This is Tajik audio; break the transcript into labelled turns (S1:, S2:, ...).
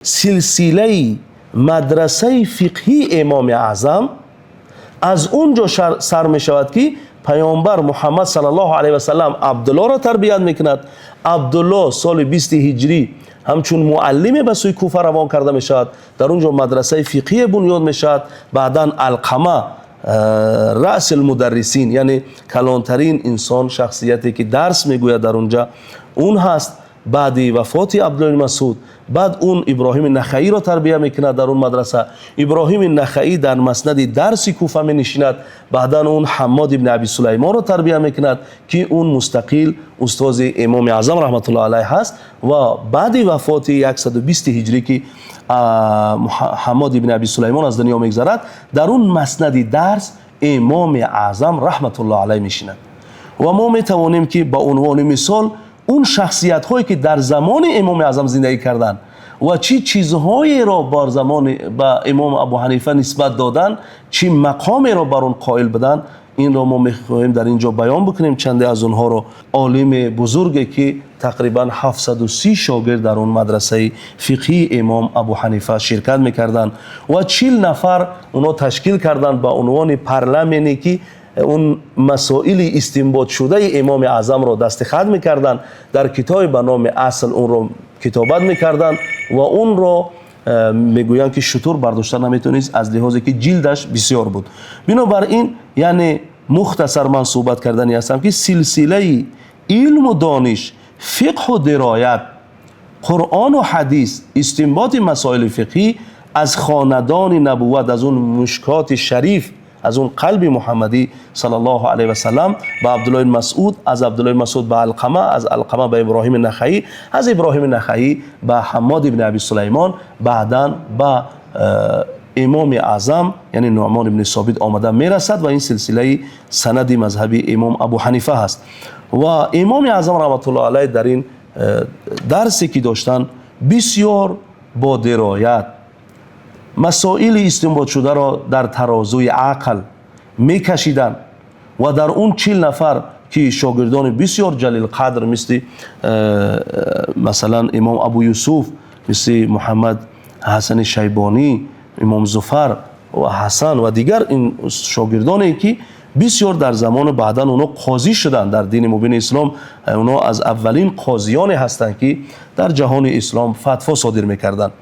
S1: Силсилаи мадрасаи фиқҳии Имоми Аъзам аз он ҷо сар мешавад, ки Паёмбар Муҳаммад саллаллоҳу алайҳи васаллам Абдуллоҳро тарбият мекунад. Абдуллоҳ соли 20 ҳиҷрӣ ҳамчун муаллиме ба сӯи Куфа равон карда мешавад. Дар он ҷо мадрасаи фиқҳӣ бунёд мешавад. Баъдан Алқама раъсул-мударрисин, яъне калонтарин инсон, шахсияте ки дарс мегӯяд дар он ҷо, он ҳаст. Баъди вафоти Абдуллоҳ Масъуд, баъд он Иброҳими Нахаиро тарбия мекунад дар он мадраса. Иброҳими Нахаӣ дар маснади дарси Куфа менишинад. Баъдан он Ҳаммод ибни Аби Сулаймонро тарбия мекунад, ки он мустақил устози Имоми Аъзам раҳматуллоҳи алайҳ ҳаст. Ва баъди вафоти 120 ҳиҷрӣ, ки Ҳаммод ибни Аби Сулаймон аз дунё мегзарад, дар он маснади дарс Имоми Аъзам раҳматуллоҳи алайҳ мешинад. Ва мо метавонем, ки ба унвони мисол он шахсиятҳое ки дар замони Имоми Аъзам зиндагӣ карданд ва чӣ чизҳоеро бар замони ба Имом Абу Ҳанифа нисбат доданд, чӣ мақомеро бар он қоил буданд, инро мо мехоҳем дар ин ҷо баён бикунем чанде аз онҳоро. Олими бузурге ки тақрибан 730 шогирд дар он мадрасаи фиқҳии Имом Абу Ҳанифа ширкат мекарданд ва 40 нафар онҳо ташкил карданд ба унвони парламене, ки он масоили истинботшудаи Имоми Аъзамро дастихат мекарданд, дар китобе ба номи Асл онро китобат мекарданд. Ва онро мегӯянд, ки шутур бардошта наметавонист, аз лиҳозе ки ҷилдаш бисёр буд. Бинобар ин, яъне мухтасар ман суҳбат кардани ҳастам, ки силсилаи илму дониш, фиқҳу дироят, Қуръону ҳадис, истинботи масоили фиқҳӣ аз хонадони набувват, аз он Мушкоти шариф, аз он қалби муҳаммадӣ саллаллоҳу алайҳи васаллам ба Абдуллоҳи Масъуд, аз Абдуллоҳи Масъуд ба Алқама, аз Алқама ба Иброҳими Нахаӣ, аз Иброҳими Нахаӣ ба Ҳаммод ибни Аби Сулаймон, баъдан ба Имоми Аъзам, яъне Нуъмон ибни Собит омада мерасад. Ва ин силсилаи санади мазҳаби Имом Абу Ҳанифа ҳаст. Ва Имоми Аъзам раҳматуллоҳ алайҳ дар ин дарсе ки доштанд, бисёр бо дироят масоили истинботшударо дар тарозуи ақл мекашиданд. Ва дар он 40 нафар ки шогирдони бисёр ҷалилқадр, мисли масалан Имом Абу Юсуф, мисли Муҳаммад Ҳасани Шайбонӣ, Имом Зуфар ва Ҳасан ва дигар ин шогирдоне ки бисёр дар замону баъдан онҳо қозӣ шуданд дар дини мубини ислом, онҳо аз аввалин қозиёне ҳастанд, ки дар ҷаҳони ислом фатво содир мекарданд.